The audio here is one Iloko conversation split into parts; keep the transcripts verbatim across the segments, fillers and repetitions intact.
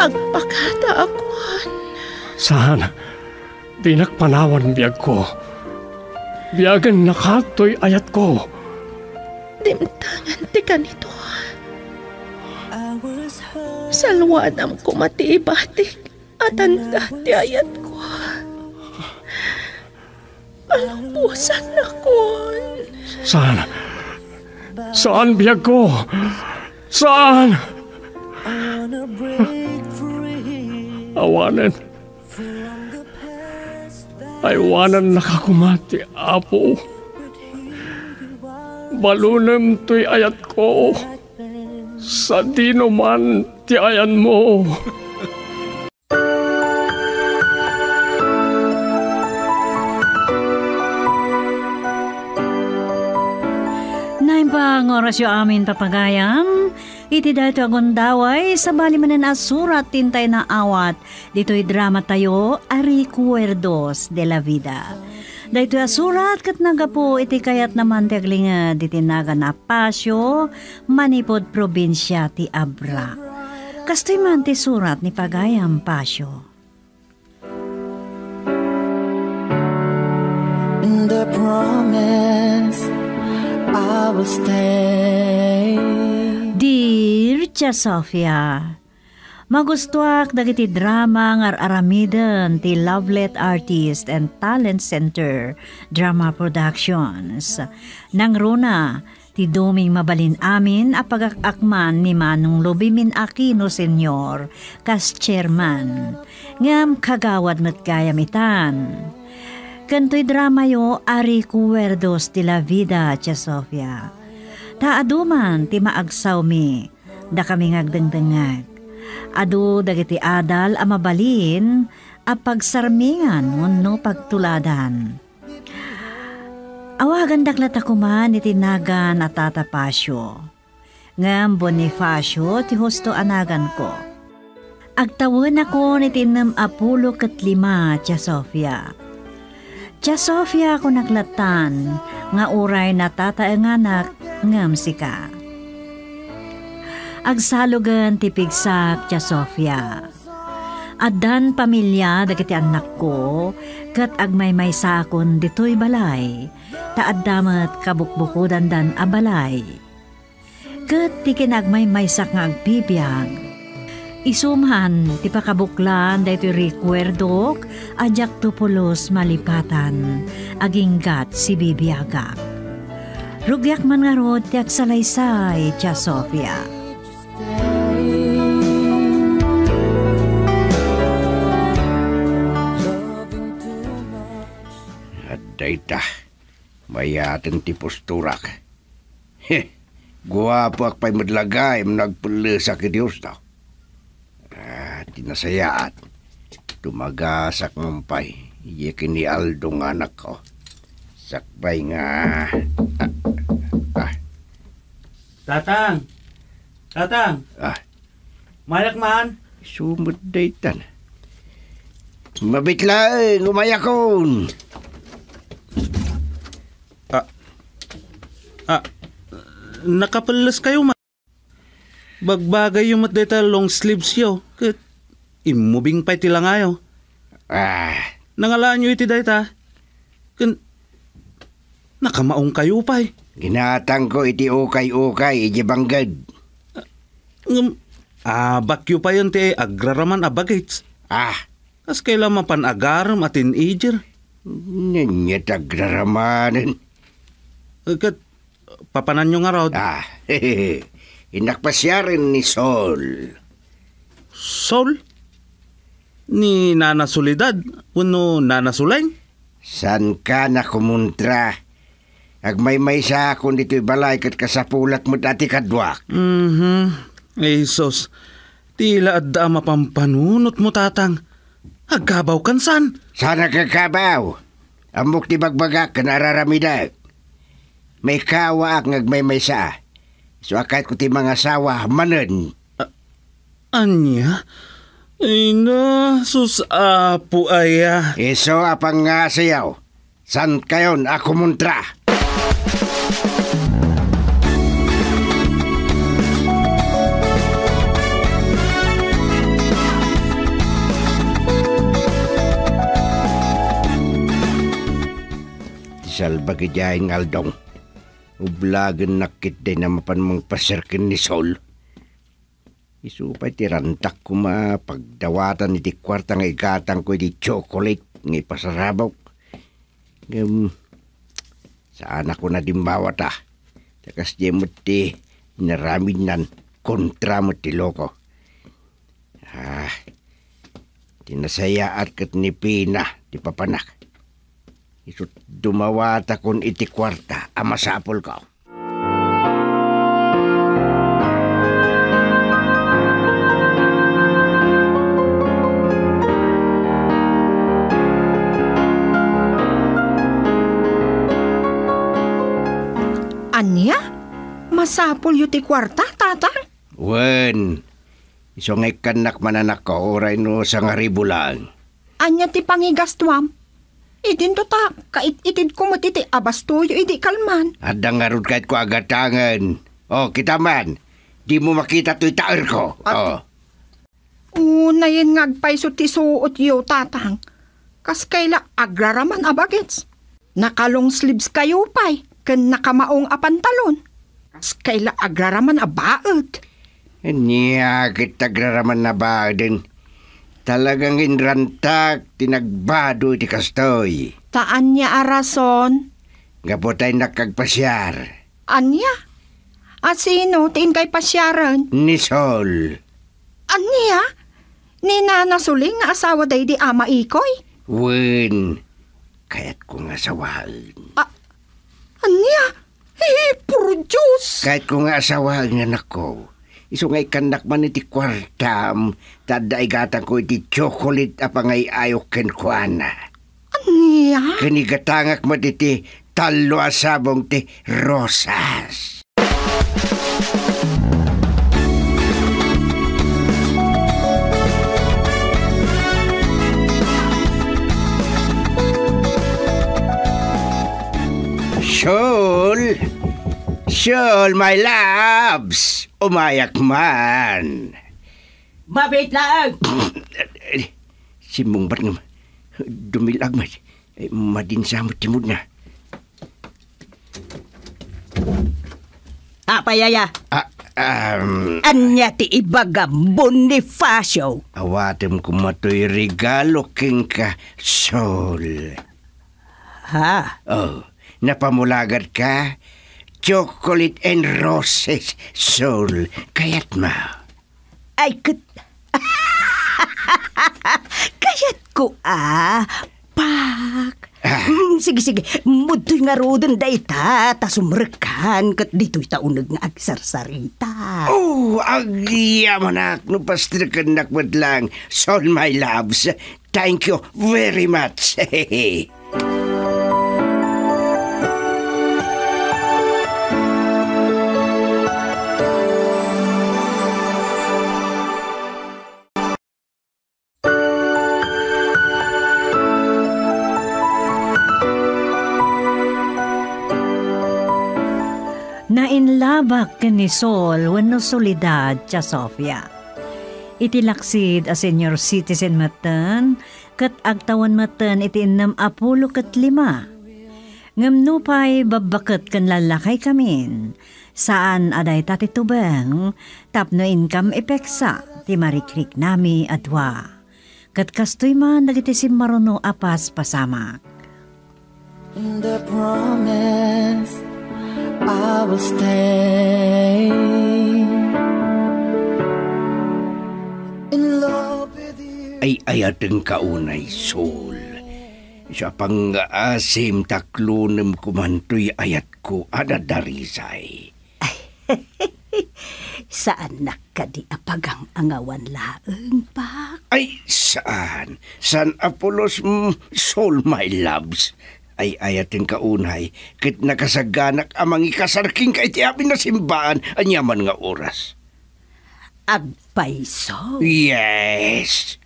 agpakada a kuan. Saan, dinak panawan biagko. Biagennaka toy ayatko. Dimtengen ti kanito. Salwadam koma ti ibatik a tanda ti ayatko. Palubosanakon. Saan? Saan, biagko? Saan? Awanen. Aywanannaka koma ti Apo. Balunem toy ayatko. Sadino man ti ayanmo. Naimbag nga orasyo amin, papagayam. Iti daytoy a gundaway, sabali manen a surat ti intay naawat ditoy dramatayo a Recuerdos de la Vida. Daytoy a surat ket naggapu iti kayatna man ti aglinged iti nagan a Pasio manipud probinsia ti Abra. Kastoy man ti surat ni pagayam Pasio. And I promise I will stay. Dear Tia Sofia, magustuak dagiti drama nga ar-aramiden ti Lovelet Artist and Talent Center Drama Productions. Nangruna, ti duming mabalin amin a pagak-akman ni Manong Lobimin Aquino Senior kas chairman, ngem kagawad met gayam itan. Ken toy dramayo a Recuerdos de la Vida, Tia Sofia. Ta adu man ti maagsawmi, dakami nga agdengdengngeg. Adu dagiti adal a mabalin a pagsarmingan wenno pagtuladan. Awagandak latta koma iti nagan a Tata Pasio. Ngem Bonifacio ti husto a naganko. Agtawenakon iti ennem a pulo ket lima, Tia Sofia. Tia Sofia, kunak lattan nga uray natataenganak ngem sika. Agsalugen ti pigsak, Tia Sofia. Addan pamilia dagiti annakko, ket agmaymaysaakon ditoy balay, ta adda met kabukbukodandan a balay. Ket ti kinagmaymaysak nga agbibiag, isu man ti pakabuklan daytoy rekuerdok a diakto pulos malipatan aginggat sibibiagak. Rugiak man ngarud ti agsalaysay, Tia Sofia. Adda ita, mayaten ti posturak. He, guapoak pay met la gayam no agpellesak iti husto. Ah, ti nasayaat, tumagasak man pay, idiay ken ni Aldo nga anakko. Sakbay nga, ah, ah. Tatang! Tatang! Ah. Mayak man? Isu met daytan. Mabit laeng, umayakon! Ah. Ah. Nakapelleskayo man. Bagbagayyo met dayta long sleeves yo, ket immubing pay ti langayo. Ah. Nangalaanyo iti dayta? Ken nakamaongkayo pay. Ginatangko iti ukay-ukay idiay bangged. Ngem, abakyo payen ti agraraman a bagets. Ah. Kas kayla mapan agarem a teenager. Ania ti agraramanen? Ket papananyo ngarud? Ah, innak pasiaren ni Sol. Sol? Ni Nana Soledad wenno Nana Suleng? Saanka a kumontra. Agmaymaysaakon ditoy balay ket kasapulak met a ti kaduak. Mhm. Ay, sus. Ti la adda a mapampanunotmo, Tatang. Agkabawkan, saan? Saan a kakabaw? Ammok ti bagbagak ken ar-aramidek. Maikawaak nga agmaymaysa. Isu a kayatko ti mangasawa manen. A-, ania? Ay na, sus, Apo aya. Isu a pangngasiyo. Saankayon a kumontra. Salbagi diay nga aldong. Ublagennak ketdi a mapan mangpasiar ken ni Sol. Isu pay ti rantak koma pagdawatan iti kuarta nga igatangko iti chocolate nga ipasarabok. Ngem, saanak a dimmawat, a. Ta kasdiay met ti inaramidnan, kontra met ti loko. Ah, ti nasayaat ket ni Pina ti papanak. Isut' dumawatakon iti kuarta a masapulko. Ania? Masapulyo ti kuarta, Tatang? Wen, isu nga ikkannak man, anakko, uray no sangaribu laeng. Ania ti pangigastuam? Idinto ta kait-itidko met iti abastoyo idi kalman. Adda ngarud kayatko a gatangen. O, kita man. Dimo makita toy taerko. At- O. Unayen nga agpayso ti suotyo, Tatang. Kaskay la agraraman a bagets. Naka-long sleeves kayo pay, ken nakamaong a pantalon. Kaskay la agraraman a baet. Ania ket agraraman a baeden? Talagang inrantak ti nagbado iti kastoy. Ta ania a rason? Gapu ta innak agpasiar. Ania? A sino ti inkay pasiaren? Ni Sol. Ania? Ni Nana Suling nga asawa daydi Ama Ikoy? Wen, kayatko nga asawaen. A-, ania? Eh, puro Diyos! Kayatko nga asawaen, anakko. Isu nga ikkannak man iti kuartam, ta adda igatangko iti chocolate a pangay-ayok kenkuana. Ania? Ken igatangak met iti tallo a sabong ti rosas. Sol! Sol, my loves! Umayak man! Mabit laeng! Simmungbat ngem, dumil-ag met. Eh, madinsa met ti mood na. Apay aya? Ah, um, Ania ti ibagam, Bonifacio? Awatem koma toy regalo kenka, Sol. Ha? Oh, napamulagat ka? Chocolate and roses, Sol. Kayat mo? Ay, ket-, kayatko, a, Pak. Ah. Mm, sige, sige. Mudtoy ngaruden dayta, ta sumrekkan, ket ditoy ta uneg nga agsarsarita. Oh, agyamanak no pasterkennak met lang. Sol, my loves. Thank you very much. Nainlabak ken ni Sol wenno Soledad, Tia Sofia. Iti laksid a senior citizen metten, ket agtawen metten iti ennem a pulo ket lima. Ngem nupay babbaket ken lallakaykami, saan a dayta ti tubeng tapno inkam ipeksa ti marikriknami a dua. Ket kastoy man dagiti simmaruno a paspasamak. The promise I will stay in love with you. Ay-ayatenka unay, Sol. Siapang nga asim, taklonem koman toy ayatko a dadarisay. Saannak kadi a pagang-angawan laeng, Pak? Ay, saan. Saan a pulos, mm, Sol, my loves. Ay-ayatenka unay, ket nakasaganak a mangikasar kenka iti amin a simbaan aniaman nga oras. Agpayso? Yes.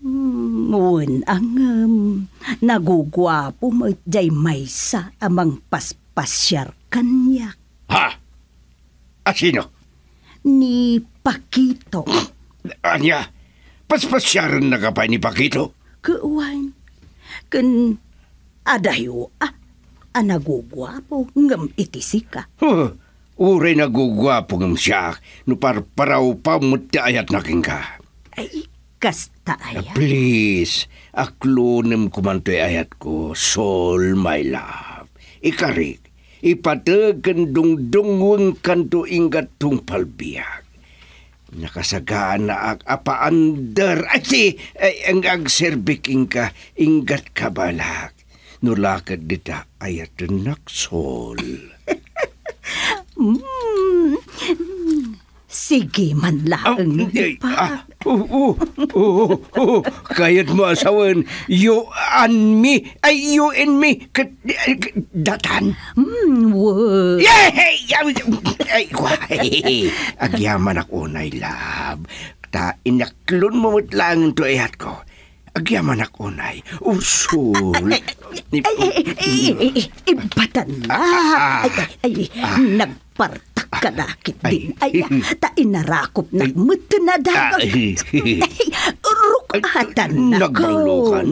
Hmm, wen a ngem, naguguapo met jay maysa a mangpaspasiar kaniak. Ha? A sino? Ni Pakito. Ania? Paspasiarennaka pay ni Pakito? Ket wen, ken adayo, a. a naguguapo ngem iti sika. Huh, uray naguguapo ngem siak, no parparawpam met ti ayatna kenka. Ay, kasta aya? Please, aklonem koman toy ayatko, Sol, my love. Ikarik, ipateg ken dungdungwengkanto ingga tungpal biag. Nakasaganaak a paander, ay, si, ay, ang agserbi kenka, inggat kabalak. No la ket dita ayatennak, Sol. Mm. Sige man laeng, ay, Lipa. Ah, oh, oh, oh, oh, kayatmo a sawen, you and me, ay, you and me, ket, eh, datan. Mm, we. Yay! Ay, ay, ay, agyamanak unay, love. Ta inaklonmo met laeng to ayatko. Agyamanak unay, Sol. Ay, ay, ay, ay, ay, ay, ibatan na. Ah, ah. Ay, ay, ay, ah. Nagpartak ka na ket din. Ay, ay, ah, ta inarakop na met na dagas. Ah, ay. Ay, rukatan na ko. Nagbalukan.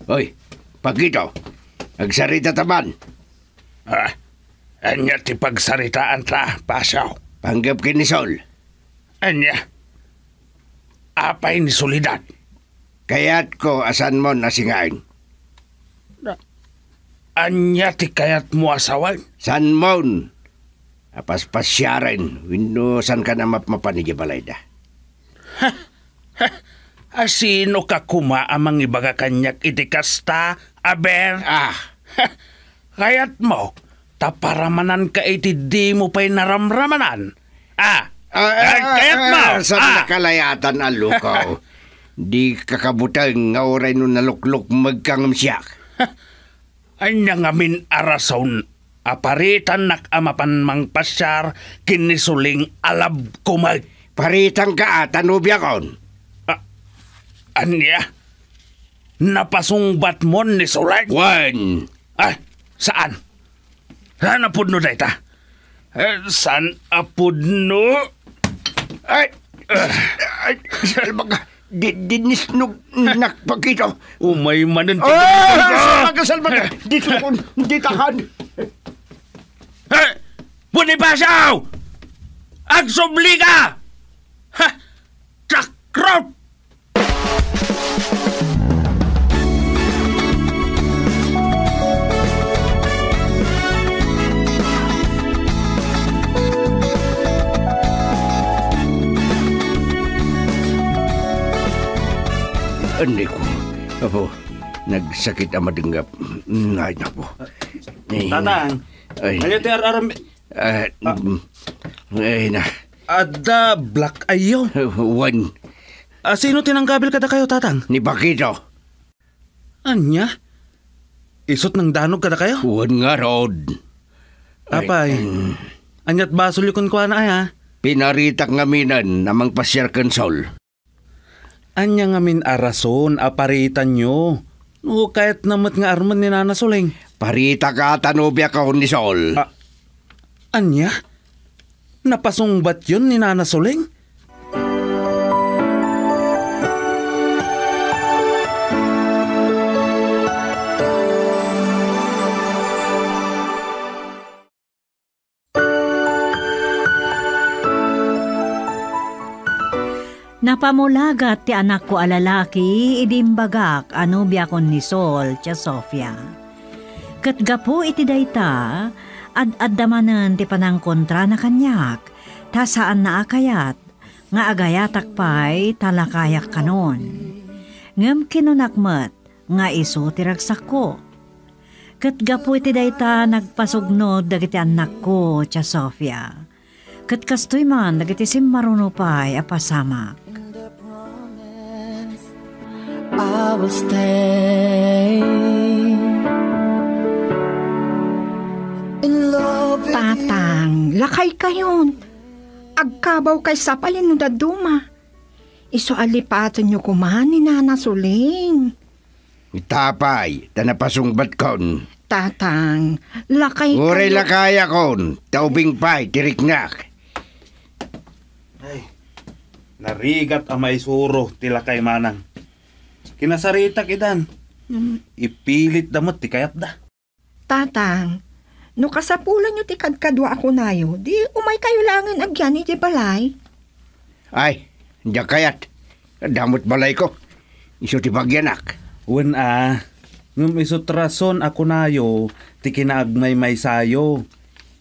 Oy, Paquito, agsarita ta man. Ah, ania ti pagsaritaanta, Pasiaw? Panggep ken ni Sol. Ania? Apay ni Soledad? Kayatko a saanmon a singaen. Na-, ania ti kayatmo a sawen? Saanmon a paspasiaren wenno saankan a mapmapan idiay balayda? Ha? Ha? A sino ka koma a mangibaga kaniak iti kasta, aber? Ah. Ha? Kayatmo, ta paramananka iti dimo pay naramramanan? Ah, ah, ah, kayatmo? Ah, saan ah. Nakalayatan a lukaw? Di kakabuteng nga uray no naluklukmegka ngem siak. Ania ngamin a rason a paritannak a mapan mangpasiar ken ni Soling a labkumek? Paritanka a ta nobiakon. Ah, ania? Napasungbatmon ni Soling? Wen. Ah, saan? Saan a pudno dayta? Eh, saan a pudno? Ay! Ah. Ay, salbaga, di, dinisnog nakpakita. Umay manen ti ah! Salbaga, salbaga, di tukon, di takan. Eh, Bonifacio! Agsubli ka! Ha! Takrot! Anay ko, Apo, nagsakit a madengngep. Ay, naku. Eh, Tatang, ay. Ania ti ar-aram-, eh, ah. Mm, eh, na. Adda black eye-yo? Wen. Ah, sino ti nanggabil kadakayo, Tatang? Ni Paquito. Ania? Isut' nangdanog kadakayo? Wen ngarud. Apay, ay, mm. Ania't basolyo kenkuana, aya? Pinaritak ngaminen a mangpasiar ken Sol. Ania ngamin a rason a paritanyo? No kayatna met nga armen ni Nana Soling. Paritaka ta nobiakon ni Sol. Ah, ania? Napasungbatyon ni Nana Soling? Napamulagat ti anakko a lalaki idi imbagak a nobiakon ni Sol, Tia Sofia. Ket gapu iti dayta, ad-adda manen ti panangkontrana kaniak, ta saanna a kayat nga agayatak pay ta lakayak kanon. Ngem kinunak met nga isu ti ragsakko. Ket gapu iti dayta, nagpasugnod dagiti annakko, Tia Sofia. Ket kastoy man dagiti simmaruno pay a pasamak. I will stay in love with you. Tatang, lakaykayon. Agkabawkay sapay no dadduma. Isu a lipatenyo koma ni Nana Suling. Ita pay, ta napasungbatkon. Tatang, lakay Uray kayo. Lakayakon, ta ubing pay ti riknak. Ay, narigat a maisuro ti lakay manang. Kinasaritak idan. Ipilit da met ti kayatda. Tatang, no kasapulanyo ti kadkadua a kunayo, di umaykayo laengen agyan idiay balay. Ay, diak kayat. Adda met balayko. Isu ti pagyanak. Wen a, ngem isu ti rason a kunayo ti kinaagmaymaysayo.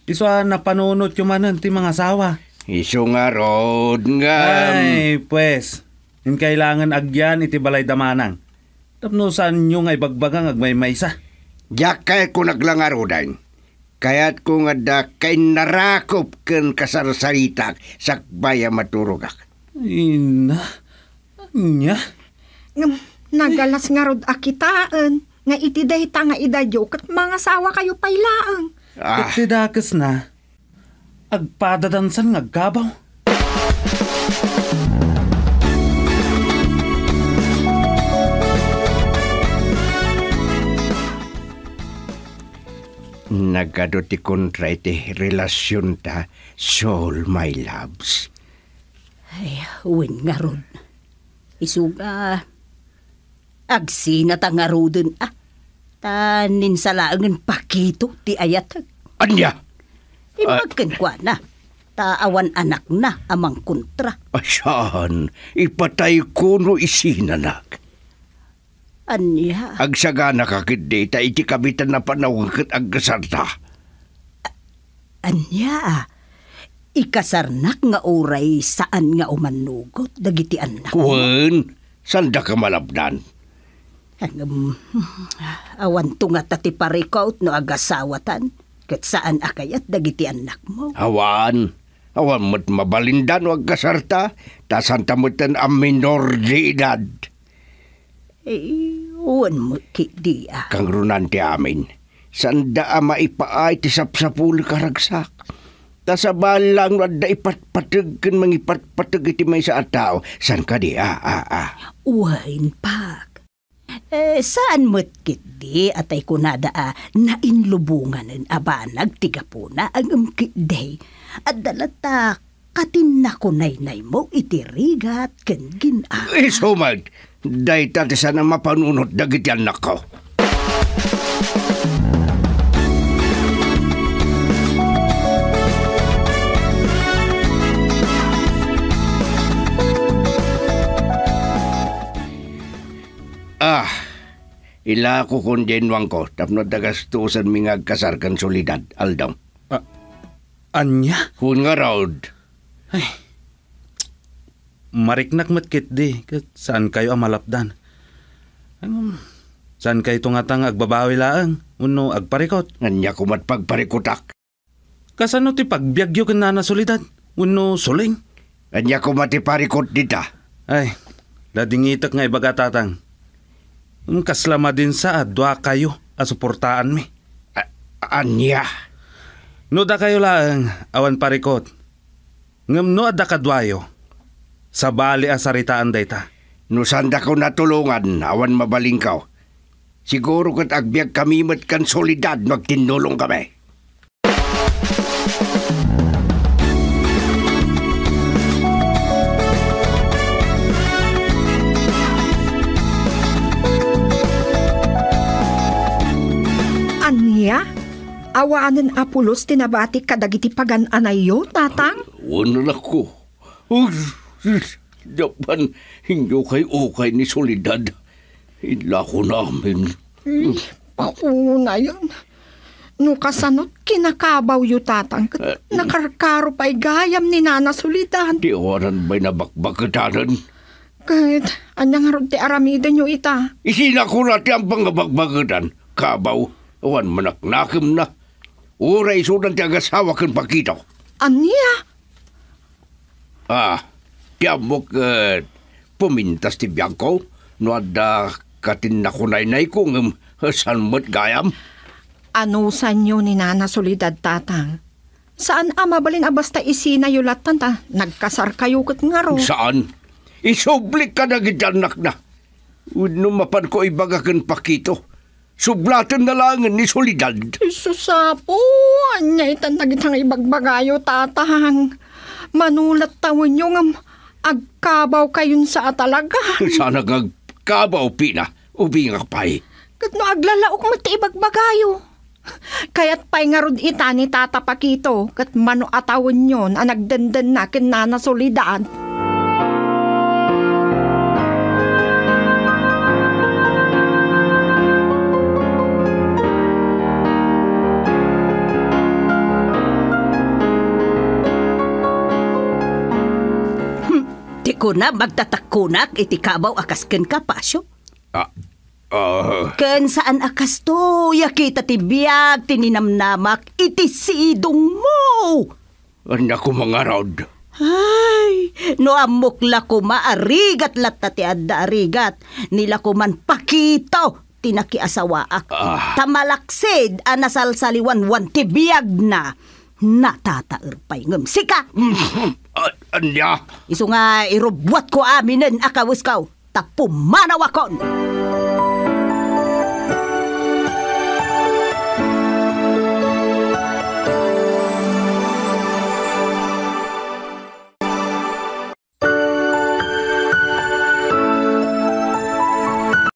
Isu a napanunotyo manen ti mangasawa. Isu ngarud, ngem Ay, pues, inkailangan agyan iti balay da manang. Tapno saanyo nga ibagbaga nga agmaymaysa. Diak kayatko naglangaruden. Kayatko nga adda kainnarakop ken kasarsaritak sakbay a maturogak. Ina, ania? Ngem, nagalas ngarud a kitaen nga iti dayta nga idayyo ket mangasawakayo pay laeng. Ah. Ket ti dakesna, agpadadansan nga agkabaw. Nagadu ti kontra iti relasionta, Sol, my loves. Ay, wen ngarud. Isu nga, agsinata ngaruden, a. Ta ninsalaengen Pakito ti ayatek. Ania? Imbag kenkuana, ta awan anakna a mangkontra. Ay, saan? Ipatayko no isinanak. Ania? Agsaganaka ketdi ta iti kabitan a panawen ket agkasarta. A-, ania? Ikasarnak nga uray saan nga umannugot dagiti annakmo? Wen, saandaka malabdan. Ngem, awanto ngata ti parikut no agasawatan, ket saan a kayat dagiti annakmo. Awan, awan met mabalinda no agkasarta, ta saanta metten a minor de edad. Eh, wen met ketdi a. Kangrunan ti amin. Saanda a maipaay ti sapsapulek a ragsak. Ta sabali lang no adda ipatpateg ken mangipatpateg iti maysa a tao. Saan kadi a, a, a? Wen, Pak. Eh, saan met ketdi a tay kunada a nainlubonganen a banag ti gapuna, ngem ketdi adda latta katinnakunaynaymo iti rigat ken gin-a. Isu met, dayta ti saan a mapanunot dagiti annakko. Ah, ilakokon diay innuangko tapno adda gastosenmi nga agkasar ken Soledad, aldaw. Ah, ania? Wen ngarud. Ay, mariknak met ketdi, ket saankayo a malapdan. Ngem, saankayto ngata nga agbabawi laeng, wenno agparikut? Ania koma ti pagparikutak? Kasano ti pagbiagyo ken Nana Soledad wenno Suling? Ania koma ti parikut dita? Ay, ladingitek nga ibaga, Tatang. Ngem kasla madinsa a duakayo a suportaanmi. A-, ania? No dakayo laeng, awan parikut. Ngem no adda kaduayo, sabali a saritaan dayta. No saandakayo natulongan, awan mabalinko. Siguro ket agbiagkami met ken Soledad no agtinnulongkami. Ania? Awanen a pulos ti nabati kadagiti pagan-anayyo, Tatang? Wen, anakko. Uy, Japan, inyo kay ukay ni Soledad. Inlako namin. Ay, pauna yan. No kasano, kinakabawyo, Tatang, ket Eh. nakarkaro pay gayam ni Nana Soledad. Ti awanan pay nabakbaketanen. Ket, ania ngarud ti aramidenyo ita? Isina kona ti ampang nga bakbaketan? Kabaw, awan manaknakemna. Uray isudan ti agasawa ken Pakito. Ania? Ah, ti ammok ket pumintas ti biagko no adda katinnakunaynayko ngem saan met gayam. Anusanyo ni Nana Soledad, Tatang? Saan a mabalin a basta isinayo lattan ta nagkasarkayo ket ngarud. Saan? Isublik kadagiti annakna. Wenno mapanko ibaga ken Pakito. Sublatenna laengen ni Soledad. Jesus, Apo, ania itan dagita nga ibagbagayo, Tatang? Mano latta wenno ngem agkabawkayon sa a talaga. Saan nga agkabaw, Pina? Ubingak pay. Ket no aglalaok met ti ibagbagayo. Kayat pay ngarud ita ni Tata Paquito, ket mano a tawenyon a nagdendenna ken Nana Soledad. Hmm, ti kuna, magtatakkunak iti kabaw a kas kenka, Pasio? Ah, ah. Ken saan a kastoy a kita ti biag ti ninamnamak iti sidongmo. Ania koma ngarud? Ay, no ammok la koma a rigat latta ti adda a rigat, ni la koman Paquito ti nakiasawaak. Ah. Ta malaksid a nasalsaliwanwan ti biagna. Natataer pay ngem sika. Ah, ania? Isu nga irubbuatko aminen a kawesko, ta pumanawakon.